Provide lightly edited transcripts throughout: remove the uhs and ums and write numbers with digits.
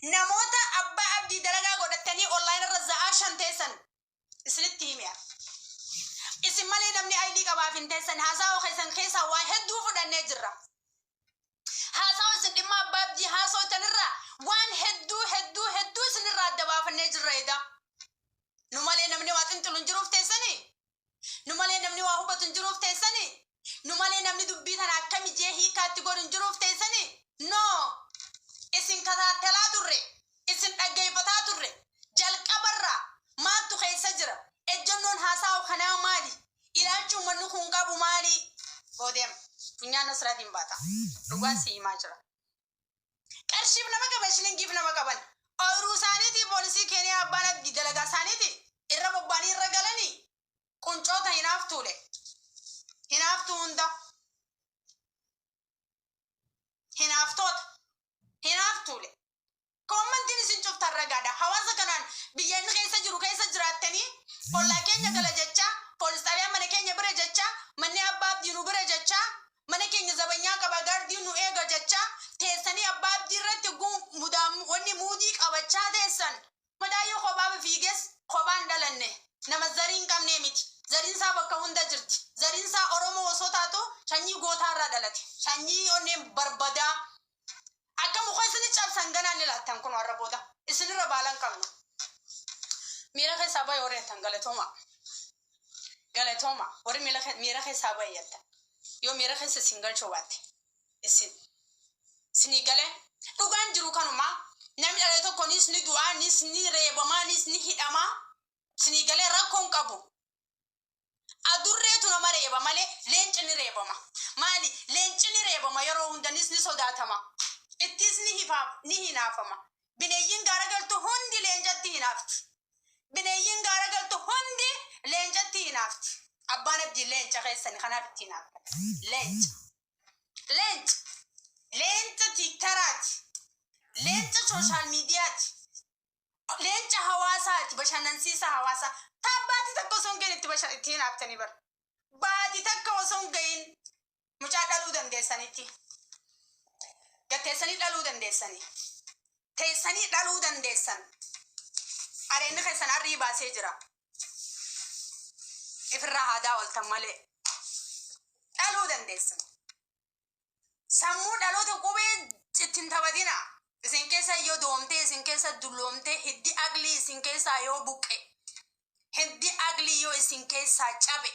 Namoota abbaa abdii dalagaa godhattanii online irra za'aa 5 teessan isinitti himea. Isin malee namni ID qabaaf hin teessan haasawaa keessan keessaa waa hedduu fudhannee jirra. Haasawa isin dhimma abbaa abdii haasootan irraa waan hedduu hedduu hedduu isinirraa adda baafannee jirra edaa. Nu malee namni waa xinxilu hin jiruuf teessanii? Nu malee namni waa hubatu hin jiruuf teessanii? Nu malee namni dubbii tana akkami jee hiikkaa itti godhu hin jiruuf teessanii? No! Isin kataattalaa turre, isin dhaggeeffataa turre, jalqabarraa maaltu keessa jira? Ejjennoon haasaawa kanaa maali? Ilaalchi ummanni kun qabu maali? Boodeem funyaan Nasraatiin baata. Dhugaan si himaa jira. Qarshiif nama qaban, shilingiif nama qaban. Ooyruu isaaniitii poolisii Keeniyaa abbaan abdii dalagaa isaaniitii irra bobba'anii irra galanii quncoota hinaaftuule. Hinaaftuu hunda. Hinaaftoota. Hinaaftuule. Koommantiin isin cuftan ragaadha. Hawaasa kanaan biyya inni keessa jiru keessa jiraattanii ollaa keenya gala jechaa, poolis xaabiyaan mana keenya bira jechaa, manni abbaa abdii nu bira jechaa, mana keenya zabanyaa qaba gaardii nu eega jechaa teessanii abbaa abdii irratti mudaa wanni muudii qabachaa teessan. Madaayyuu kophaa fiiges kophaan dhalanne. Nama zarii hin qabnee miti. Zariin isaa bakka hunda jirti. Zariin isaa Oromoo osoo taatu sanyii gootaa irraa dhalate. Sanyii onneen barbadaa. Akka muka isini cabsan ganaa ni laattan kunoo har'a booda. Isinirra baala hin qabnu. Miira keessaa bahe warri jettan galatooma. Galatooma. Warri miira keessaa bahe jettan. Yoo miira keessa isin galchuu baatte. Isin. Isinii galee. Dhugaan jiru kanuma. Namni dhalate tokko nis ni du'aa, nis ni reebamaa, nis ni hidhamaa. Isinii galee rakkoo hin qabu. Adurreetu nama reeba malee leenci ni reebama. Maali? Leenci ni reebama yeroo hunda nis ni sodaatama. Ittis ni hifaaf ni hinaafama. Bineeyyiin gaara galtu hundi leencatti hinaafti. Bineeyyiin gaara galtu hundi leencatti hinaafti. Abbaan abdii leenca keessani kanaaf itti hinaafta. Leenca. Leenca. Leenca tiiktaraati. Leenca sooshaal miidiyaati. Leenca hawaasaati bashannansiisaa hawaasaa. Taa baatii takka osoo hin gahin itti bashan itti hinaaftanii bar. Baatii takka osoo hin gahin mucaa dhaluu dandeessanitti. Gatteessanii dhaluu dandeessanii. Teessanii dhaluu dandeessan. Areenni keessan arrii baasee jira. Ifirraa haadaa ooltan malee. Dhaluu dandeessan. Sammuu dhaloota qubee itti hin taphatina. Isin keessa yoo doomtee, isin keessa dulloomtee, hiddi aqlii isin keessaa yoo buqqe, hiddi aqlii yoo isin keessaa cabe,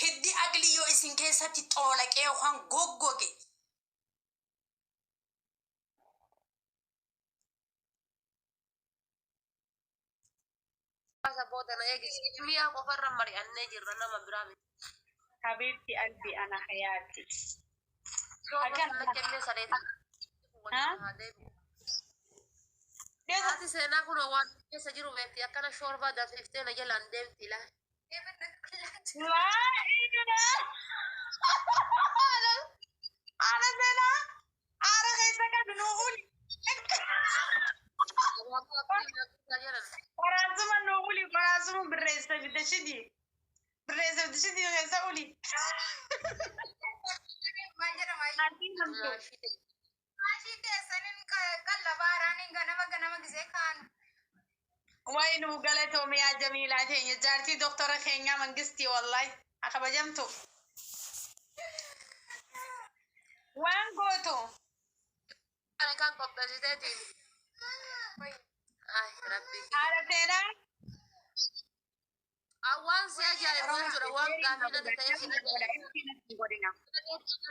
hiddi aqlii yoo isin keessatti xoolaqee yookaan goggoge, Isa booda na eegi. Mi'a qofarra mari'annee jirra nama biraa miti. Habiibti albi ana hayaati. Yoo Akkana. sana kennee saree Ha? haa deebi'u. Haati seenaa kun waan keessa jiru beekti akkana shoorbaa danfiftee na jalaan deemti laa. Laa ilaa. Haala seenaa aara keessa qabu nuu uli. Qoraasuma nuu uli qoraasuma birreessa fide shidii. Birreessa fide shidii keessa uli. Maal jedhama? Ati hamtu. Maashii teessaniin qallabaa araaniin ganama ganama gisee kaanu. Way nuu galatoomi yaa Jamiilaa teenya jaartii doktora keenyaa mangistii wallahi akabajamtu. Waan gootu. Ani kan qopheessiteetiin. Ay rabbi. Haadha seenaa. Waan si ajaa'ibu jechuudha waan gaafii natti ta'e si ajaa'ibu.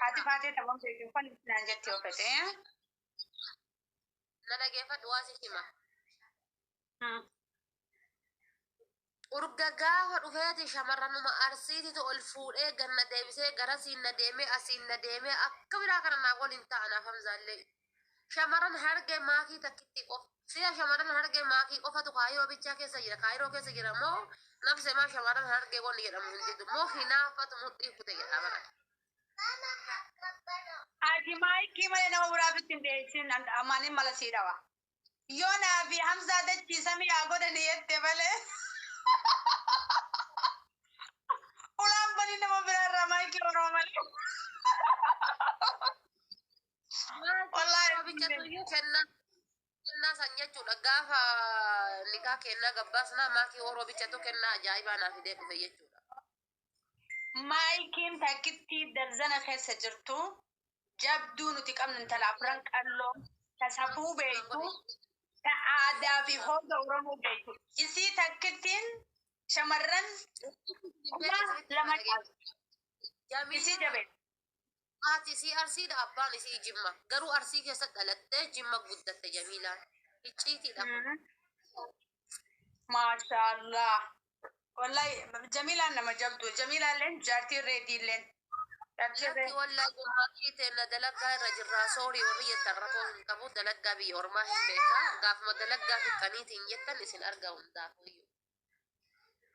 Haati faatee taphan beeku kan naan jetti yoo fete. Na dhageeffadhu waa si hima. Urga gaafa dhufeeti shamarranuma arsiititu ol fuudhee ganna deebisee garasiin na deemee asiin na deemee akka biraa kana naa waliin ta'a naaf Hamzaallee. Shamarran Harargee maakii takkittii qofa. Sila shamarran Harargee maakii qofatu kaayiroo bichaa keessa jira kaayiroo keessa jira moo nafse maa shamarran Harargee wanni jedhamu hin didu moo hinaaffatu mudhii kute jedhaa bara. Ati maayikii malee nama biraaf ittiin dhiyeessin amaanin mala sii dhawa. Yoo naa fi Hamzaa dachii samii haa godhani jette malee. Ulaan banii nama biraa irraa maayikii Oromoo malee. Maakii Wallaahi yeroo bichatu iyyuu kennaa kennaa Kennaa san jechuudha gaafa nikaa kennaa gabbaasnaa maakii oroo bichatu kennaa ajaa'ibaa naa fidee dhufe jechuudha. Maayikiin takkittii darzana keessa jirtu jabduu nuti qabnu intala afran qalloo ta safuu beektu ta aadaa fi hooga Oromoo beektu. Isii takkittiin shamarran 2000 caalti. Isii jabeessa. Haati isii Arsiidha, abbaan isii Jimma. Garuu Arsii keessa dhalattee Jimma guddatte Jamiilaan. Icciitiidha kun. Maashaallah. Wallahi Jamiilaan nama jabdu. Jamiilaan jaartiin reediilleen. Jaartiin Lakki reedii. wallahi gurraattii teenna dalaggaa irra jirraa, soorii warri jettan rakoo hin qabu, dalaggaa biyya ormaa hin beekaa, gaafuma dalaggaa fixxaniitiin jettan isin arga hundaafuyyuu.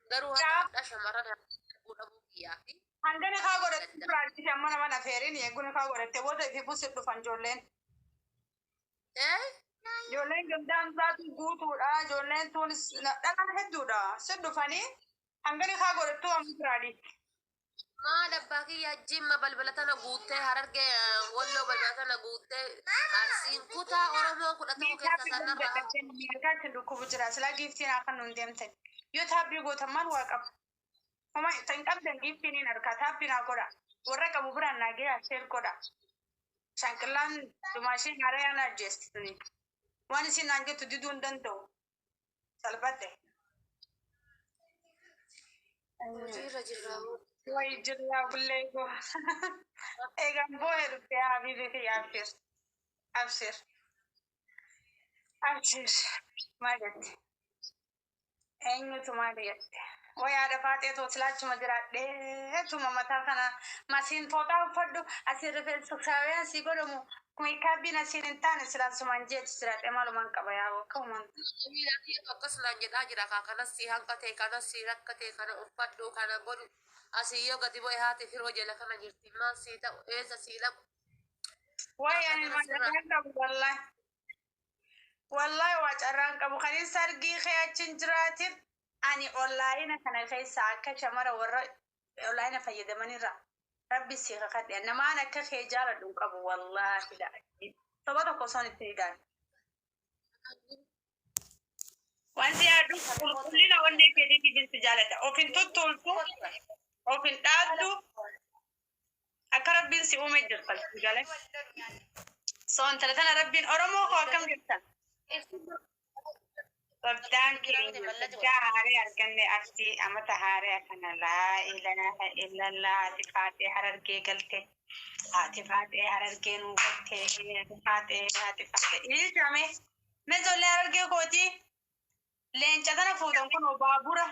Garuu haga hadhaa shamarran harka arguu dhabuu kiyyaa fi Hangana kaa godhatte gadda. biraatti amma nama nafeerin eeguna kaa godhatte booda ifi busi dhufan ijoolleen. Eh? Ijoolleen gandaan isaatu guutuudha. Ijoolleen tuunis dhalaan hedduudha. Si dhufanii hangana kaa godhattu amma biraadhi. Maal abbaa kiyya, Jimma balbala tana guuttee, Harargee, Walloo balbala tana guuttee, Arsiin kutaa Oromoo 11 keessa sanarraa hafu. Meeqaatti dhukkubu jira. Silaa giiftiin akka nuun deemtan. Yoo taabbii gootan maal waa qaba? Homa hin qabdan giiftiin hin harkaa taabbii naa godha. Warra qabu biraan naa ga'e share godha. Shanqillaan dhumaashee haaraya na ajjeesti tuni. Waan isin naan jettu diduu hin danda'u. Salphadhe. Hojiirra jirra. Wayi jirraa bullee koo. Eegaan boo'ee dhuftee habiibi kiyya, abshir. Abshir. Abshir. Maal jette? Eenyutu maal jette? Wayi haadha faaxee too silaachuma jiraadhee tuma mataa kana masiin fooxaa uffadhu, asiin rifeensa saawiyaan sii godhamu, meekaappiin asiin hin taane, silaan sumaan jeechi jiraadhee maalumaan qaba yaa akkamumaan. Jamiilaa kiyya akkas naan jedhaa jira kaa, kanas si hanqatee, kanas si rakkatee, kana uffadhu, kana godhu, asii yoo gadi bu'e haati firoo jala kana jirti, maal sii ta'u, eessa sii dhaqu. Wayi ani Kana waa sirraa carraan qabu wallahi. Wallahi waa carraan qabu kan inni sargii kee achi hin jiraatin ani onlaayina kana keessa akka shamara warra onlaayina fayyadamanirra rabbi si kakadhe namaan akka kee jaaladhu hin qabu wallahi la. Toba tokko osoo itti hidhaan. Wanti yaaddu qulqullina onnee keetiitiif si jaaladha. Of hin tuttuultu, of hin dhaaddu, akka rabbiin si uume jirta galee. So intala tana rabbiin Oromoo koo akkam jirtan? Gooftaan keenya guddaa haaree arganne, Arsii amata haaree kana, laa ilaaha illallah, haati faaxee Harargee galte, haati faaxee Harargee nuu galte, haati faaxee, haati faaxee ilchame meezolee Harargee kooti leenca tana fuutan kun baabura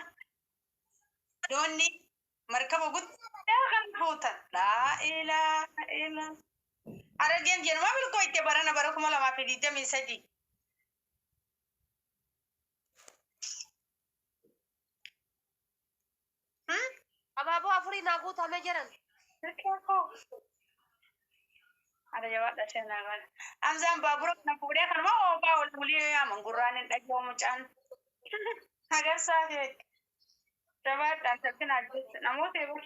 doonni markaba guddaa kan fuutan, laa ilaaha illallah, Harargeen jedhuma milkoo itti barana bara 2023. Abaaboo afurii naa guutame jedhan. Silkee koo. Ada jabaadha seenaa kana. Hamzaan baabura kana fuudhee kanuma oofaa ol bulii yaaman gurraan hin dhaga'u mucaan. Agarsaa ta'e. Jabaadhaan salphina ajjeessa namoota eeguun.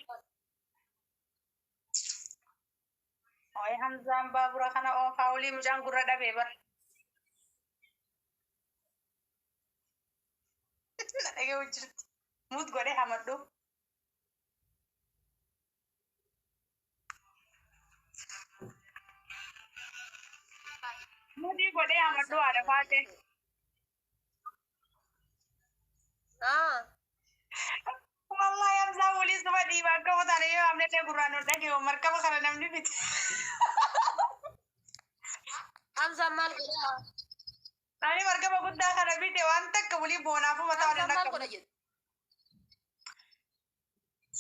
Wayi Hamzaan baabura kana oofaa olii mucaan gurra dhabee bara. Na dhaga'u jirti. Mute godhee hamadhu. Mute godhee hamadhu haadha faate. Ah. Wallahi Hamzaa walii suma dhiibaa akka mataan yoo amnallee gurraan nu dhaga'u markaba kana namni bite. Hamzaan maal godhaa? Ani markaba guddaa kana bite waan takka walii boonaafu mataa waliin Hamzaan maal akka godha jedhu?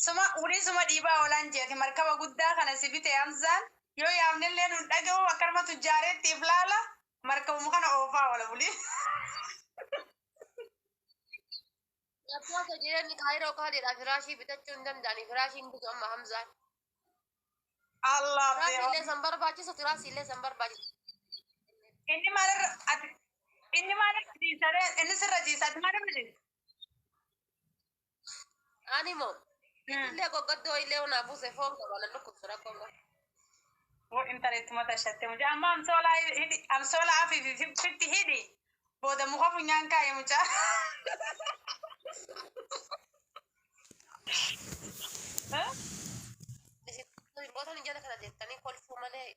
Suma walii suma dhiibaa oolaan jeeti markaba guddaa kana si bite Hamzaan yoo yaamnillee nu dhaga'u akkanuma tujjaareetti if laala markabuma kana oofaa oola bulii. Lakkoofsa jireenyi kaayiroo kaaliidha, firaashii bitachuu hin danda'ani, firaashiin bitu amma Hamzaan. Allah. Tiraasii illee san barbaachisu, tiraasii illee san barbaachisu. Inni maalirra ati inni maalirra ciisa ree? Inni sirra ciisa, ati maalirra ciisa? Ani moo illee goggoddoo illee onaa buuse foon qaba, nan dhukkubsu rakkoon qabu. Wo intalettuma tashatte mucaa amma amsoolaa hidhi, amsoolaa afiif fitti hidhi. Booda muka funyaan kaa'e mucaa. Bootan jala kana jettanii kolfuu malee.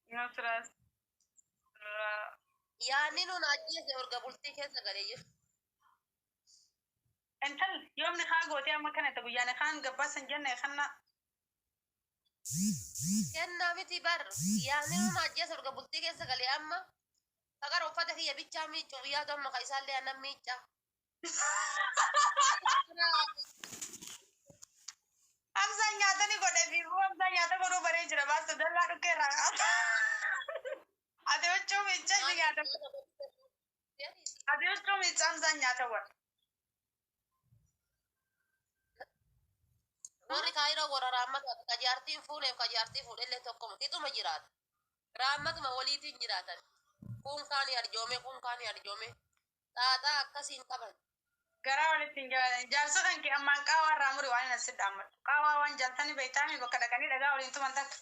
Nasraa. Yaanni nuun ajjeese erga bultii keessa galee jiru. Intal yoomni kaa gootee amma kana ta'e guyyaan kaan gabbaasan jenne kanna. Kennaa miti bar yaanni nuun ajjeese erga bultii keessa galee amma faqara uffata kiyya bichaa miiccuuf yaadu amma ka isaallee annan miicca. Hamzaan nyaata ni godhe fiifuu Hamzaan nyaata godhuu baree jira baasta dallaa dhukkee irraa. Ati huccuu miicca inni nyaata. Ati huccuu miicca Hamzaan nyaata godha. Warri kaayiroo warra raammata ka jaartiin fuuneef ka jaartii fuudhellee tokkoma qixuma jiraata. Raammatuma waliitiin jiraatan. Kun kaanii arjoome kun kaanii arjoome. Xaaxaa akkasiin qaban. Garaa walitti hin jabaatan. Jaarsa kan kee ammaan qaawaa irraa muri waan hin asi dhaammatu. Qaawaa waan jaaltanii beektaami bakka dhaqanii dhagaa waliin tuman takka.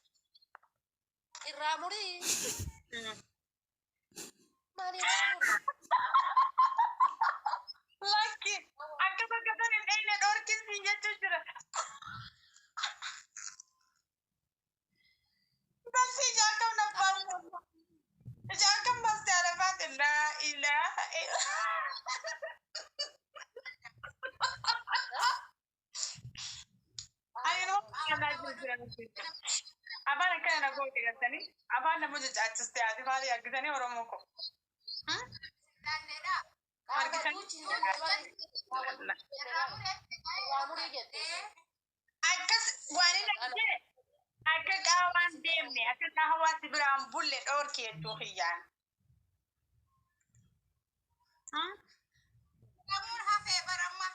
Irraa murii. Maali irraa muri? Lakki akka bakka san hin dheyne dhorkin siin jechuu jira. Balsi ija akkam na baaste. Ija akkam baaste arafaat laa ilaaha Ani nama kanaa jiru jira. Afaan akkana na goote gartanii afaan nama jechaachiste ati maali argitanii Oromoo ko. Laalleedha. Argitanii. Irraa mureetti. Irraa murii jette. Akkas waan inni argite akka qaawaan deemne akka qaawwaatti biraan bulle dhoorki hedduu kiyyaan. Namuun hafee bara amma.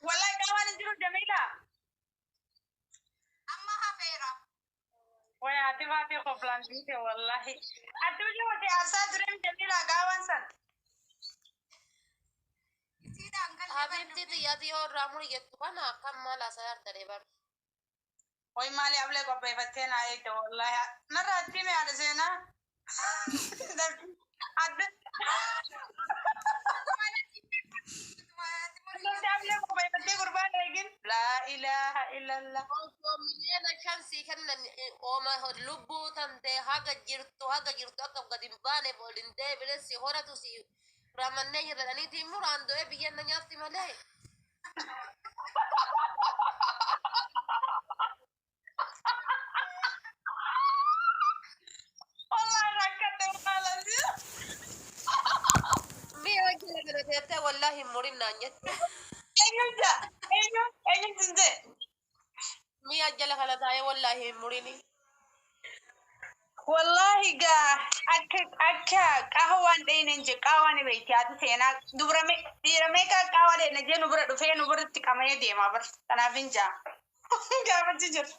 Wallahi qaawaan hin jiru Jamiila. Amma hafeera. Waya ati baatee koflaan dhiite wallahi. Ati hojii hojii aarsaa tureem Jamiila qaawaan san. Isiidhaan gallee Habibti xiyyaati yoo irraa muri jettu kana akkam maal haasa'aa jirtanii bar. Way maali ablee qopheeffattee naa eegde wallahi. Narraa itti hime haadha seenaa. Adda. Adda ablee qopheeffattee gurbaan eegin. Laa ilaaha illallah. Osoo 5 miliyoona sii kennan ooma lubbuu tantee haga jirtu akka gad hin baaneef ol hin deebine si horatu si ramannee jirraniitiin muraan du'ee biyya na nyaatti malee. Wallahi rakkate maalas. Mi'a jala kana teettee wallaahi hin murin naan jette. Eenyu jaa? Eenyu? Eenyu sin jee? Mi'a jala kana taa'ee wallaahi hin murini. Wallahi gaa akka qaawwaan dheeyne hin jee qaawwaan beekti haati seenaa dubra dhiira meeqa qaawwaa dheeyne jee nu bira dhufee nu biratti qama'ee deema bar kanaaf hin jaa gaafachi jiru.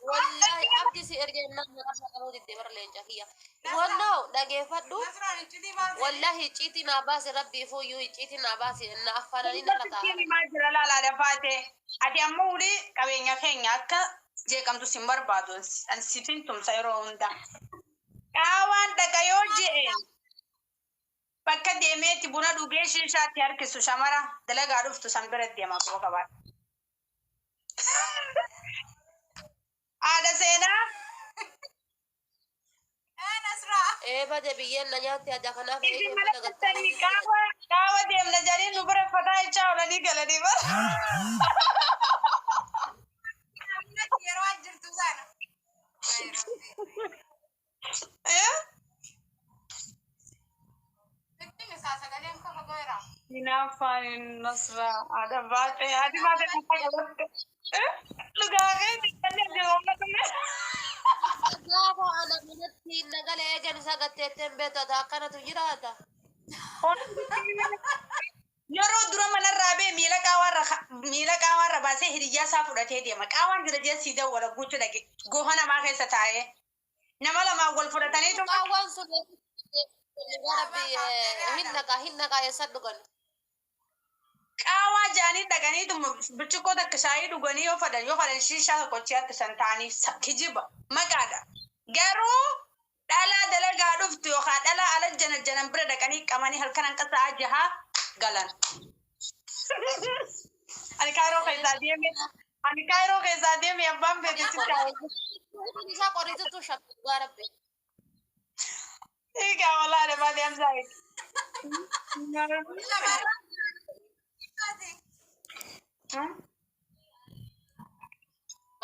Wallaahi abdi si ergee nama maqaa qabuu didde bara leenca kiyya. Wannoo dhageeffadhu. Nasraan iccitii baasee. Wallaahi icciitii naa baase rabbii fuuyyuu icciitii naa baase na affaananii narra Dubbatti taa'an. himaa jira laalaa dafaate ati ammoo ulii qabeenya keenya akka jeeqamtu sin barbaadu an sifin tumsa yeroo hunda. Qaawwaan dhaqa yoo je'e bakka deemeetti buna dhugee shiishaatti harkisu shamara dalagaa dhuftu san bira deema quba qabaadha. Haadha seenaa. Ee Nasraa. Ee bade biyyeen na nyaatti adda kanaaf Isin eegee mana mana galtanii galtanii. qaawa qaawa deemna jedhanii nu bira fataa jechaa oolanii galanii bara. Namni yeroo as jirtu sana. Ay Rabbi. Eh? Itti misaa sagaleen kafa goera. Hinaaffaan Nasraa haadha baatee haati baatee lafa qabatte. Eh? Dhugaa keetti kan ajjabamna dhume. Gaafa ana manatti nagalee eegan isaa gatteetteen beektu ati akkanatu jiraata. Yeroo dura manarraa bee miila qaawaarra baasee hiriyyaa isaa fudhatee deema. Qaawaan jira jee sii dawwala guutuu dhaqe. Goha namaa keessa taa'ee. Nama lamaan wal fudhatanii tuma. Qaawwaan sun rabbi hin naqaa eessa dhugan. Qaawaa jaanii dhaqaniituma birciqqoo takka shaayii dhuganii yoo fadhan yoo fadhan shiishaa tokko achi harkisan ta'anii kijiba maqaadha. Garuu dhalaa dalagaa dhuftu yookaan dhalaa ala jana janan bira dhaqanii qamanii halkan hanqa sa'a jahaa galan. Ani Kaayiroo keessaa deeme ani Kaayiroo keessaa deeme abbaan fedhe sitti haa hojjetu. Isaa qoritutu shakku dhugaa rabbi. Egaa walaa dhabaatee Hamzaa.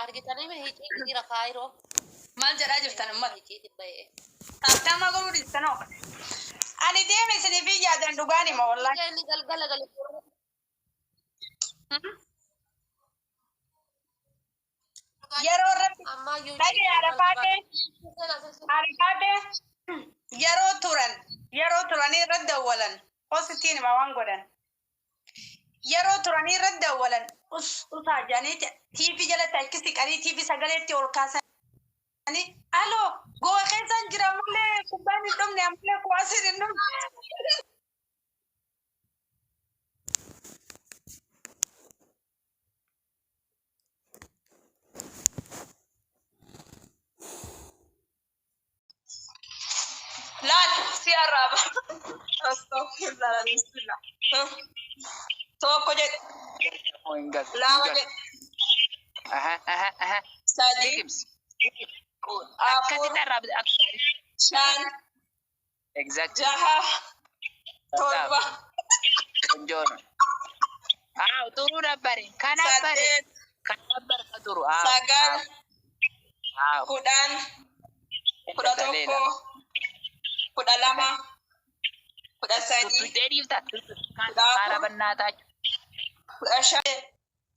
Argitanii mi hiciiti jira Kaayiroo. Maal jedhaa jirtan ummata? Hiciiti ba'e. Taaptaamaa godhuu dhiistanoo. Ani deeme isiniif hin yaadan dhugaan hima wallaahi. Inni galgala gale. Yeroo irratti Ammayyuu. dhagee Arafaatee Arafaatee yeroo turan yeroo turanii irratti dawwalan hosittiin hima waan godhan. Yeroo turanii irratti dawwalan us usaa jedhanii tiifi jalatti achi siqanii tiifi sagaleetti ol kaasanii aloo goa keessan jira ammallee kubbaan hin dhumne ammallee kuwaasiin hin dhumne. Laal si arraaba. Astaghfirullah bismillah. Tokko jedhe, Hin galu. lama jedhe, Aha, aha, aha. sadi, Liqimsi. afur, Akkasitti arraabde. shan, Exactly. jaha, torba, ቆንጆ ነው። አዎ ጥሩ ነበር። ከነበረ saddeet, ከነበር ከጥሩ አዎ sagal, አዎ kudhan, kudha ሌላ tokko, kudha lama, kudha sadii, ቱቱጤ ዲብታ ኧረ በእናታችሁ kudha shan.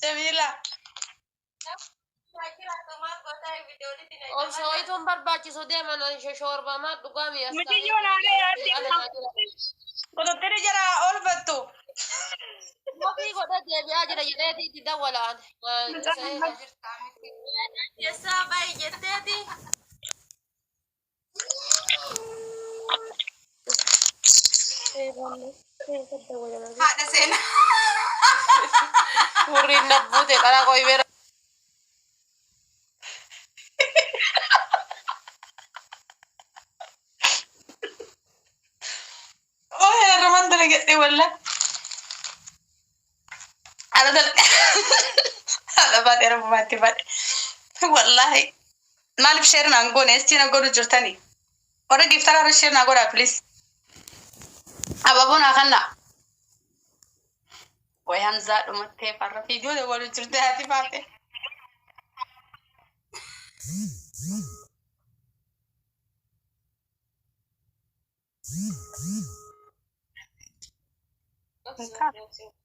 Jamiila. Osoo itoon barbaachisu deeman shoorbamaa dhugaa mi'aas. Mucayyoon haadha yaadde Qotottiri jara oolfattu. Ofii godhee deebi'aa jira jedheeti itti dawwalaan. Keessaa bahi jetteeti. Haadha seenaa. Hurriin na buute karaa qoybeera. Oh, herraman dalagadhe walla. Haadha dalagadhe. Haadha baadhee rabbumaatti baadhe. Wallaahi. Maaliif share naan goone estii na godhu jirtani? Warra giftara irra share naa godhaa please. Abaaboo naa kannaa. Way Hamzaa dhumattee farra fiiguu dabalu jirte haati baate.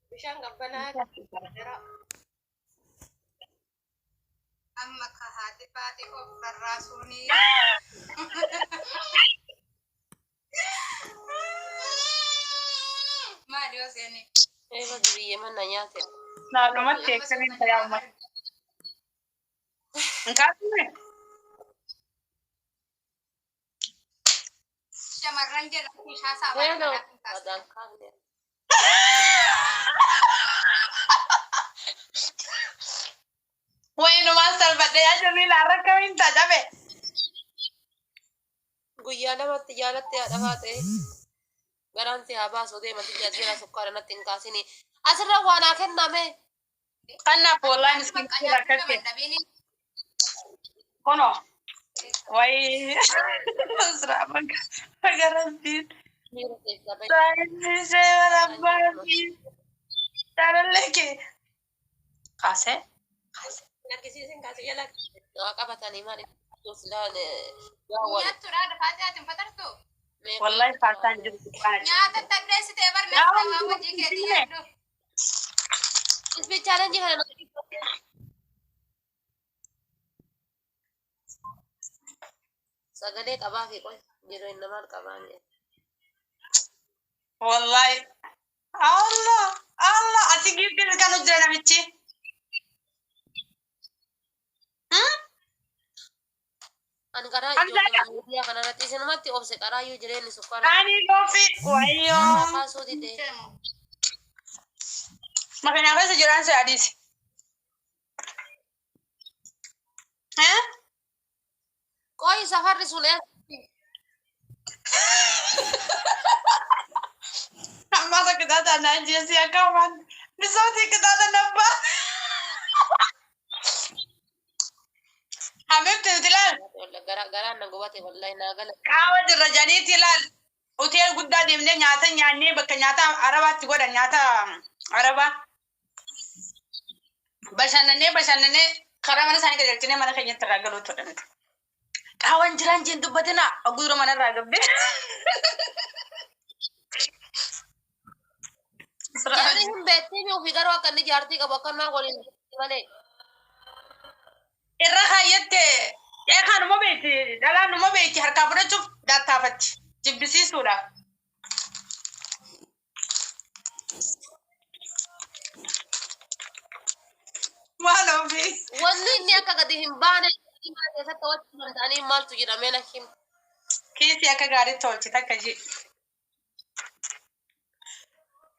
Bishaan qabbanaa jira. Amma ka haati baate of rarraasuuni. Maali yoo seeni? Eeba dubiyyee manna nyaate. Naa dhumattee akkamiin tajaajila. Hin kaasne? Shamarran jedhamu meeshaa saabaa Hello. kanaa hin taasisan. Adaan kaafne. Wayinumaan salphadhe yaa Jamiila har'a akkamiin tajaajile? Guyyaa lamatti jaalatte haadha baate. Garaan si haa baasu deemati jajjira sukkaara natti hin kaasini. Asirra waa naa kenname. Kanaaf wallahi miskiin rakkate. Kono. Wayi. Baga rabbiin. Miira keessaa bahe. Saayinsii barabbaati. Jaalallee kee. Kaasee. Argisiisin kaase jala. Waa qabatanii maali? Silaa gaawwan. Nyaattuudha haadha ati hin fatartu. Wallahi faarsaan jiru kana. Nyaata taddeessitee barnaa namaa hojii keetii nyaadhu. Isbi challenge kana nama Sagalee qabaa fi qoy jireenya namaan qabaa ni. Wallahi. Allah. Allah. Ati giiftiin kan hojjeta namichi. Ani karaa Hamzaadha. ijoollee miidiyaa kanarratti isinumatti obse qaraayyuu jireenyi sukkaara Ani goofi. Wayyoo. kaasuu dide. Makiinaa keessa jiraan si adiisi. Eh? Qoyi safarri sun eessa? Ammaata qixaaxa naan jeesi akka waan bisootii qixaaxa nabbaa. Habibti nuti ilaal. Garaan na gubate wallahi naa gala. Qaawa jirra janiiti ilaal. Hoteela guddaa deemnee nyaata nyaannee bakka nyaata arabaatti godhan nyaata arabaa. Bashannanee bashannanee karaa mana isaanii qajeelchinee mana keenyatti irraa galuu turan. Qaawwan jiraan jeen dubbatina guyyuma mana irraa gabbee. Jarri hin beektiin ofii garuu akka inni jaartii qabu akkanumaa waliin jirti malee. Irra kaayyatte kanuma beekti dhalaan numa beekti harkaa fudhachuuf dattaafatti jibbisiisuudhaaf. Waan ofii. Wanni inni akka gadi hin baane mana keessatti walitti danda'anii maaltu jira mee na him. Kiisii akka gaariitti tolchite akka ji.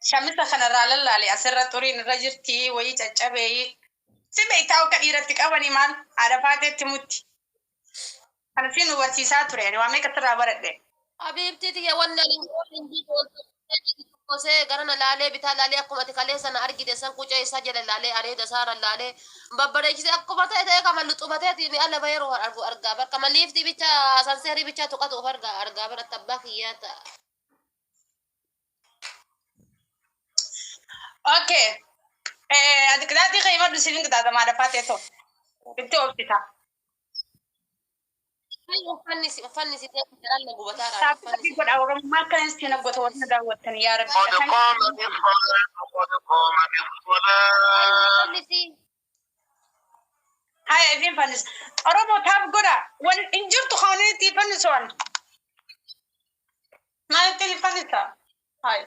Shamisa kanarraa lallaale asirra xuriin irra jirti wayii caccabee. Si beektaa akka dhiiratti qabanii maal haadha faateetti mutti. Kana siin nu barsiisaa ture ani waa meeqa sirraa baradhe. Habiibtii tiyya wanni ani hin jiru tokkosee gara na laalee bitaa laalee akkuma ati kalee sana argite san qucee isaa jala laalee areeda isaa irra laalee babbareechise akkuma ta'e ta'e kama luxubateetiin ala bayeroo argu argaa bakka maliiftii bicha sanseerii bicha tuqatu of argaa argaa biratti abbaa kiyyaa ta'a. Okay. Ati qixaaxii kan himadhu siin qixaaxama haadha faatee ta'u. Itti oobsita. Uffanni si uffanni si ta'e jalaan na gubataadha Taappi uffanni si. godha Oromummaa akkana isin goota warra daawwattan yaa Rabbi. قد قامت الصلاة قد قامت الصلاة. Uffanni si. Haya ifiin fannis. Oromoo taap godha. Wan hin jirtu kaawwan itti fannisuwan. Maal ittiin fannisa? Haya.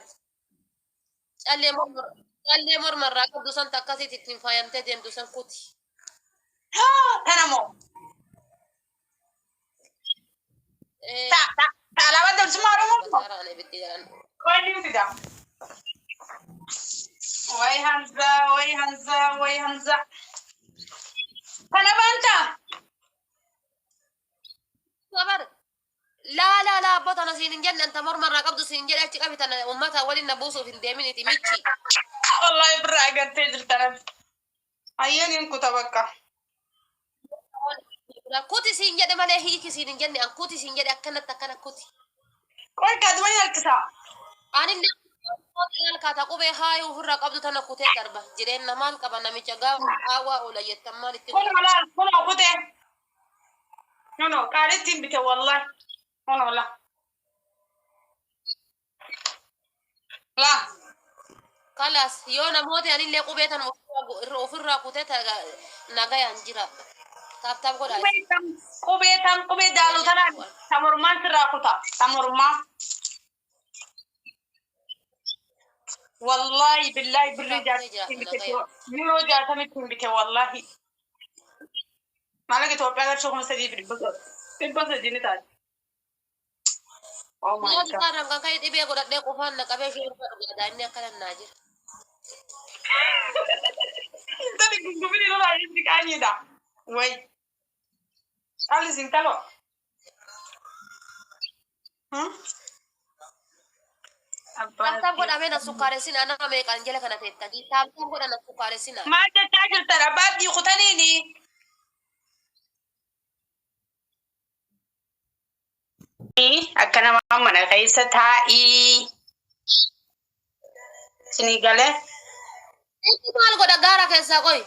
Callee morma callee morma irraa qabdu san takkasitti ittiin faayamtee deemtu san kuti. Tana moo? Ta ta ta alaabaa dabsummaa Oromoo moo? Gubataadhaan ibiddi jalaan. Way fida. Way Hamza, way Hamza, way Hamza. Kana baanta? Sabar. Laa laa laa abboo tana siin hin jenne anta morma irraa qabdu siin jedhe achi qabi tana uummata waliin na buusuuf hin deeminiti michi. Wallahi birraa agartee jirta rabbi. Ayyeen hin kuta bakka. Kuti siin jedhe malee hiiki siin hin jenne an kuti siin jedhe akkanatti akkana kuti. Qoy kaatuma hin harkisaa. Anillee kaata qubee haayuu ofirraa qabdu tana kutee darba jireenya maal qaba namicha gaafa haawaa oola jettan maal itti Kun laal kun kutee. No no qaalitti hin bite wallahi. Kun la. La. Kalas yoo namooti anillee qubee tana ofirraa kutee nagayaan jira. Taap taap godhaa. Qubee tam qubee daaluu tanaan ta mormaan sirraa kuta ta mormaa. Wallahi billahi birrii jaatamitti hin bite yuuroo jaatamitti hin bite wallahi. Maallaqa Itoophiyaa qarshii 3,300 ni taati. Oh my Yoo God. isaarraan kan ka'e dhibee godhadhee qofaan na qabee ishee irra dhugaa daa'imni akkana naa jira. Intali gungumini lolaa inni qaaniidha. Way. Caallis intalo. Taap taap godhamee na sukkaaressin ana meeqaan jala kana teettanii taap taap godha na sukkaaressin. Maal jechaa jirtan abbaa kutaniini? Akka namaa mana keessa taa'ii. Isinii galee. Inni maal godha gaara keessaa qoy?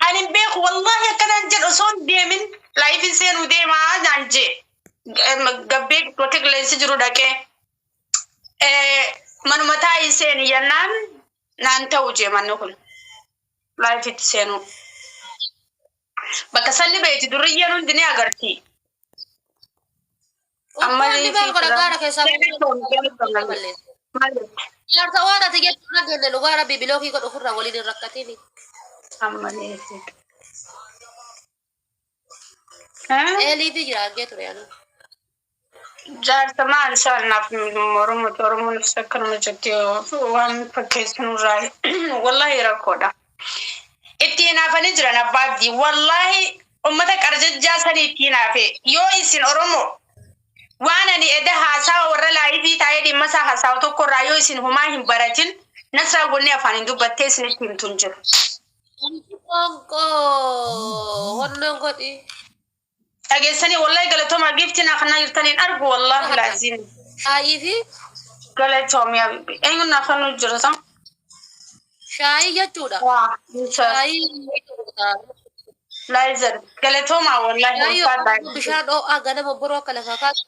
Ani hin beeku wallahi akkanaan jedhu osoo hin deemin laayifiin seenuu deemaa naan jee. Gabbee bakka qilleensi jiru dhaqee. Manuma taa'ii seeni jennaan naan ta'u jee manni kun. Laayifitti seenuu. Bakka salli beeti durriyyeen hundi ni agarti. Amma Inni maal godha gaara keessaa qoy? Jaarsa waan ati jettu na jenne dhugaa rabbi bilookii godhu ofirraa waliin hin rakkatini. Ammalee. Eeliifi jira argee ture anu. Jaarsa maal isaan naaf Oromoo Oromoon ibsa akkanuma jetti waan fakkeessinurraa wallahi rakkoodha. Itti hinaafanii jiran abbaa abdii wallahi ummata qarjajjaa sanii itti hinaafe yoo isin Oromoo waan ani eda haasawa warra laayifii taa'ee dhimma isaa haasawa tokkorraa yoo isin homaa hin baratin Nasraa wanni afaan hin dubbattee isinitti himtu hin jiru. Qoonqoo honnoon godhi. Dhageessanii wallahi galatoomaa giiftii naa kanaa jirtaniin argu wallahi laaziim. Shaayii fi Galatoomi habibi. Eenyuun naa kanuu jira san? Shaayii jechuudha. Waa. Shaayii jechuudha. Laayizer. Galatoomaa wallahi Shaayii ulfaadhaa. yookaan bishaan ho'aa ganama boroo akka lafaa kaasu.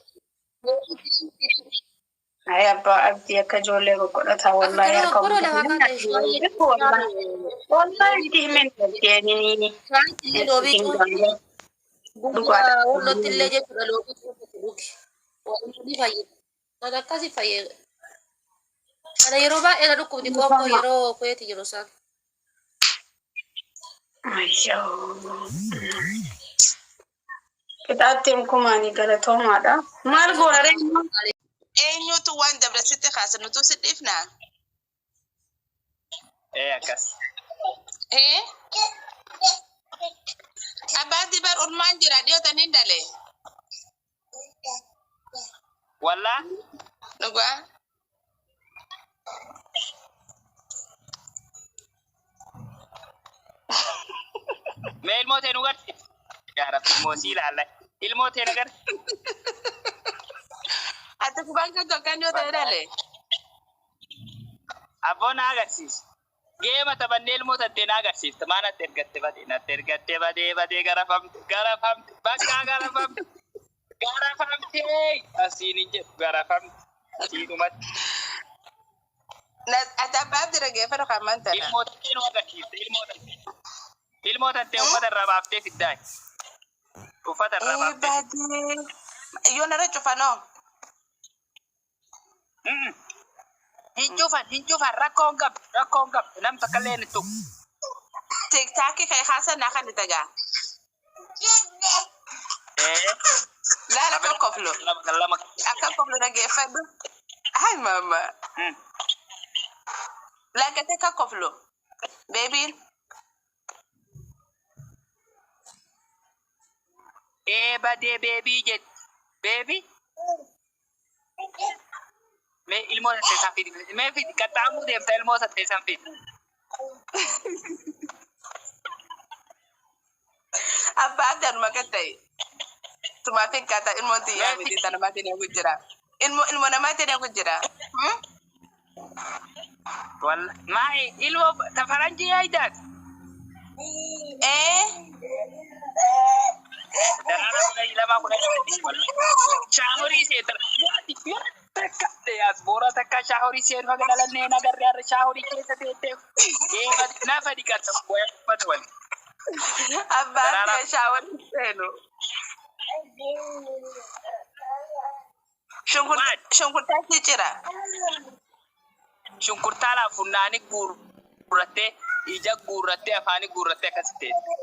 Ay abbaa abdii akka ijoollee goggodhataa Akka wallahi ganama harka boroo lafaa kaase shaayii wallahi itti himen dandeenyini. Shaayii illee loobii cuunfii. Dhugaadha. Wallootti illee jechuudha loobii cuunfii dhugi. Ni fayyada. Kan akkasii fayyada. Kana yeroo baay'ee na dhukkubni qoonqoo yeroo kuweeti jiru isaan. Ayyoo. Qixaattiin kumaanii galatoomaadha. Maal goona ree? Eenyutu waan dabre sitti kaasa nutu si dhiifnaa? Ee akkas. Ee? Abbaan dibar ulmaan jira dhiyootan hin dhale. Wallaa Dhugaa. Mee ilmoo tee nu garsiisi. Yaa Rabbi ilmoo sii ilaalla. Ilmoo tee na garsiisi. Ati kubaan kan tokkan yoo ta'e dhale. Abboo na agarsiisi. Geema taphannee ilmoo tattee na agarsiifta. Maa natti ergatte badee natti ergatte badee badee garafamte garafamte bakka garafamte garafamte asiin hin jedhu garafamte asiinumatti. Ati abbaa abdi dhageeffadhu kan mantana. Ilmoo tattee nu agarsiifte ilmoo tattee. Ilmoo tattee uffata irraa baaftee fiddaa. Uffata irraa Ee baaftee. Badee. Yoo narra cufanoo. Hin cufan hin cufan rakkoo hin qabdu rakkoo hin qabdu nam takka illee hin tuqu. TikTok kee haasaa naa kan tagaa. Ee. Laala akka koflu. Lama lama. Akka koflu dhageeffadhu. Ay mama. Laggate akka koflu. Baby. Ee badee baby jetti. Baby. Mee ilmoo tattee san fidi. Mee fidi qaxxaamuu deemta ilmoo tattee san fidi. Abbaa addanuma kan ta'e. Tumaaf hin kaata ilmoon xiyyaa miti tanamaatiin eegu jira. Ilmo ilmo namaatiin eegu jira. Walla maa ilmoo ta faranjii yaayidaat. Ee. Daraara 12 13 walla. Shaahorii seetan. Takka diyaaspoora takka shaahorii seenu haga dhalannee nagarree har'a shaahorii keessa teettee deema nafa dhiqata waya uffata wali. Abbaan Daraara kee shaawwan seenu. Maal? Shunkurtaa si cira. Shunkurtaa laa funnaanii guurrattee ija guurrattee afaanii guurrattee akkas teette.